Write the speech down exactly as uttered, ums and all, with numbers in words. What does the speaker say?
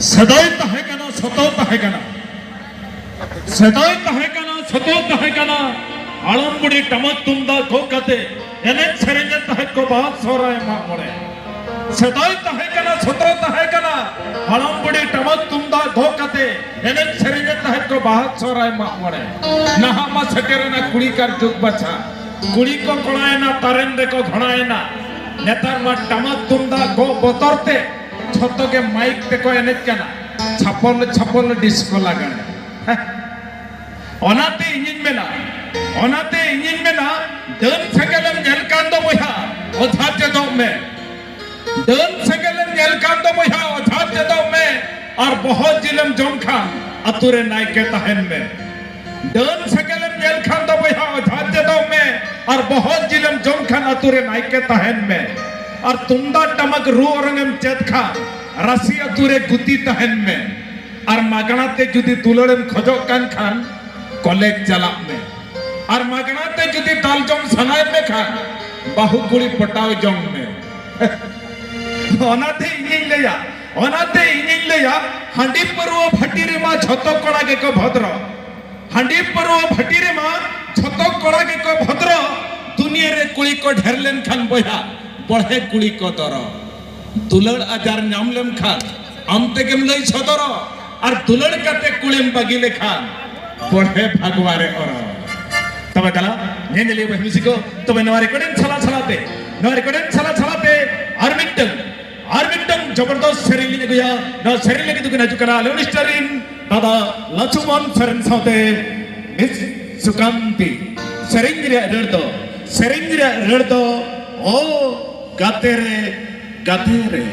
ᱥᱮᱫᱟᱭ ᱛᱟᱦᱮᱸ ᱠᱟᱱᱟ, ᱥᱚᱛᱚ ᱛᱟᱦᱮᱸ ᱠᱟᱱᱟ᱾ ᱥᱮᱫᱟᱭ ᱛᱟᱦᱮᱸ ᱠᱟᱱᱟ, ᱥᱚᱛᱚ ᱛᱟᱦᱮᱸ ᱠᱟᱱᱟ᱾ ᱦᱟᱲᱟᱢ ᱵᱩᱲᱦᱤ ᱴᱟᱢᱟᱠ ᱛᱩᱢᱫᱟᱜ ᱜᱚᱜ ᱠᱟᱛᱮ ᱮᱱᱮᱡ ᱥᱮᱨᱮᱧᱮᱫ ᱛᱟᱦᱮᱸᱫ ᱠᱚ ᱵᱟᱦᱟ, ᱥᱚᱦᱨᱟᱭ, ᱢᱟᱜ ᱢᱚᱬᱮ᱾ ᱥᱮᱫᱟᱭ ᱛᱟᱦᱮᱸ ᱠᱟᱱᱟ, ᱥᱚᱛᱚ ᱛᱟᱦᱮᱸ ᱠᱟᱱᱟ᱾ ᱦᱟᱲᱟᱢ ᱵᱩᱲᱦᱤ ᱴᱟᱢᱟᱠ ᱛᱩᱢᱫᱟᱜ ᱜᱚᱜ ᱠᱟᱛᱮ ᱮᱱᱮᱡ ᱥᱮᱨᱮᱧᱮᱫ ᱛᱟᱦᱮᱸᱫ ᱠᱚ ᱵᱟᱦᱟ, ᱥᱚᱦᱨᱟᱭ, ᱢᱟᱜ ᱢᱚᱬᱮ᱾ ᱱᱟᱦᱟᱜ ᱢᱟ ᱥᱮᱴᱮᱨᱮᱱᱟ ᱠᱩᱲᱤ ᱠᱟᱨ ᱡᱩᱜᱽ ᱵᱟᱪᱷᱟ᱾ ᱠᱩᱲᱤ ᱠᱚ ᱠᱚᱲᱟᱭᱮᱱᱟ, ᱛᱟᱨᱮᱱ ᱨᱮᱠᱚ ᱜᱷᱚᱲᱟᱭᱮᱱᱟ᱾ ᱱᱮᱛᱟᱨ ᱢᱟ ᱴᱟᱢᱟᱠ ᱛᱩᱢᱫᱟᱜ ᱜᱚᱜ ᱵᱚᱛᱚᱨ ᱛᱮ ᱡᱷᱚᱛᱚ ᱜᱮ ᱢᱟᱭᱤᱠ ᱛᱮᱠᱚ ᱮᱱᱮᱡ ᱠᱟᱱᱟ, ᱪᱷᱟᱯᱚᱞ ᱪᱷᱟᱯᱚᱞ ᱰᱤᱥᱠᱳ ᱞᱟᱜᱽᱬᱮ᱾ ᱚᱱᱟᱛᱮ ᱤᱧᱤᱧ ᱢᱮᱱᱟ, ᱚᱱᱟᱛᱮ ᱤᱧᱤᱧ ᱢᱮᱱᱟ, ᱰᱟᱹᱱ ᱥᱮᱸᱜᱮᱞᱮᱢ ᱧᱮᱞ ᱠᱟᱱ ᱫᱚ ᱵᱚᱭᱦᱟ, ᱚᱡᱷᱟ ᱪᱮᱫᱚᱜ ᱢᱮ᱾ ᱰᱟᱹᱱ ᱥᱮᱸᱜᱮᱞᱮᱢ ᱧᱮᱞ ᱠᱟᱱ ᱫᱚ ᱵᱚᱭᱦᱟ, ᱚᱡᱷᱟ ᱪᱮᱫᱚᱜ ᱢᱮ᱾ ᱟᱨ ᱵᱚᱦᱚᱜ ᱡᱤᱞᱮᱢ ᱡᱚᱢ ᱠᱷᱟᱱ ᱟᱛᱳ ᱨᱮ ᱱᱟᱭᱠᱮ ᱛᱟᱦᱮᱱ ᱢᱮ᱾ ᱰᱟᱹᱱ ᱥᱮᱸᱜᱮᱞᱮᱢ ᱧᱮᱞ ᱠᱷᱟᱱ ᱫᱚ ᱵᱚᱭᱦᱟ, ᱚᱡᱷᱟ ᱪᱮᱫᱚᱜ ᱢᱮ᱾ ᱟᱨ ᱵᱚᱦᱚᱜ ᱡᱤᱞᱮᱢ ᱡᱚᱢ ᱠᱷᱟᱱ ᱟᱛᱳ ᱨᱮ ᱱᱟᱭᱠᱮ ᱛᱟᱦᱮᱱ ᱢᱮ᱾ ᱟᱨ ᱛᱩᱢᱫᱟᱜ ᱴᱟᱢᱟᱠ ᱨᱩ ᱚᱨᱚᱝ ᱮᱢ ᱪᱮᱫ ᱠᱷᱟᱱ ᱨᱟᱥᱤ ᱟᱛᱳ ᱨᱮ ᱜᱩᱛᱤ ᱛᱟᱦᱮᱱ ᱢᱮ᱾ ᱟᱨ ᱢᱟᱜᱽᱱᱟ ᱛᱮ ᱡᱩᱫᱤ ᱫᱩᱞᱟᱹᱲᱮᱢ ᱠᱷᱚᱡᱚᱜ ᱠᱟᱱ ᱠᱷᱟᱱ ᱠᱚᱞᱮᱡᱽ ᱪᱟᱞᱟᱜ ᱢᱮ᱾ ᱟᱨ ᱢᱟᱜᱽᱱᱟ ᱛᱮ ᱡᱩᱫᱤ ᱫᱟᱞ ᱡᱚᱢ ᱥᱟᱱᱟᱭᱮᱫ ᱢᱮ ᱠᱷᱟᱱ ᱵᱟᱹᱦᱩ ᱠᱩᱲᱤ ᱯᱚᱴᱟᱣ ᱡᱚᱝ ᱢᱮ᱾ ᱚᱱᱟᱛᱮ ᱤᱧᱤᱧ ᱞᱟᱹᱭᱟ, ᱚᱱᱟᱛᱮ ᱤᱧᱤᱧ ᱞᱟᱹᱭᱟ, ᱦᱟᱺᱰᱤ ᱯᱟᱹᱨᱣᱟᱹ ᱵᱷᱟᱹᱴᱤ ᱨᱮᱢᱟ ᱡᱷᱚᱛᱚ ᱠᱚᱲᱟ ᱜᱮᱠᱚ ᱵᱷᱚᱫᱨᱚ᱾ ᱦᱟᱺᱰᱤ ᱯᱟᱹᱨᱣᱟᱹ ᱵᱷᱟᱹᱴᱤ ᱨᱮᱢᱟ ᱡᱷᱚᱛᱚ ᱠᱚᱲᱟ ᱜᱮᱠᱚ ᱵᱷᱚᱫᱨᱚ᱾ ᱫᱩᱱᱤᱭᱟᱹ ᱨᱮ ᱠᱩᱲᱤ ᱠᱚ ᱰᱷᱮᱨ ᱞᱮᱱᱠᱷᱟᱱ ᱵᱚᱭᱦᱟ, ᱵᱚᱲᱦᱮ ᱠᱩᱲᱤ ᱠᱚ ᱫᱚᱨᱚ᱾ ᱫᱩᱞᱟᱹᱲ ᱟᱡᱟᱨ ᱧᱟᱢ ᱞᱮᱢᱠᱷᱟᱱ ᱟᱢ ᱛᱮᱜᱮᱢ ᱞᱟᱹᱭ ᱥᱚᱫᱚᱨᱚ᱾ ᱟᱨ ᱫᱩᱞᱟᱹᱲ ᱠᱟᱛᱮ ᱠᱩᱲᱤᱢ ᱵᱟᱹᱜᱤ ᱞᱮᱠᱷᱟᱱ ᱵᱚᱲᱦᱮ ᱵᱷᱟᱜᱽᱣᱟ ᱨᱮ ᱚᱨᱚ᱾ ᱛᱚᱵᱮ ᱫᱮᱞᱟ, ᱧᱮᱧᱮᱞᱤᱭᱟᱹ ᱵᱚᱭᱦᱟ ᱢᱤᱥᱤ ᱠᱚ, ᱛᱚᱵᱮ ᱱᱚᱣᱟ ᱨᱮᱠᱚᱨᱰᱤᱝ ᱥᱟᱞᱟ ᱥᱟᱞᱟᱛᱮ, ᱱᱚᱣᱟ ᱨᱮᱠᱚᱨᱰᱤᱝ ᱥᱟᱞᱟ ᱥᱟᱞᱟᱛᱮ ᱟᱨ ᱢᱤᱫᱴᱟᱝ, ᱟᱨ ᱢᱤᱫᱴᱟᱝ ᱡᱚᱵᱚᱨᱫᱚᱥ ᱥᱮᱨᱮᱧ ᱞᱤᱧ ᱟᱹᱜᱩᱭᱟ᱾ ᱱᱚᱣᱟ ᱥᱮᱨᱮᱧ ᱞᱟᱹᱜᱤᱫ ᱫᱚᱠᱤᱱ ᱦᱤᱡᱩᱜ ᱠᱟᱱᱟ ᱟᱞᱮ ᱩᱱᱤᱥᱴᱟᱨ ᱨᱤᱱ ᱫᱟᱫᱟ ᱞᱟᱪᱩᱢᱚᱱ ᱥᱚᱨᱮᱱ ᱥᱟᱶᱛᱮ ᱢᱤᱥ ᱥᱩᱠᱟᱱᱛᱤ᱾ ᱥᱮᱨᱮᱧ ᱨᱮᱭᱟᱜ ᱨᱟᱹᱲ ᱫᱚ, ᱥᱮᱨᱮᱧ ᱨᱮᱭᱟᱜ ᱨᱟᱹᱲ ᱫᱚ, ᱳ ᱜᱟᱛᱮ ᱨᱮ, ᱜᱟᱛᱮ ᱨᱮ᱾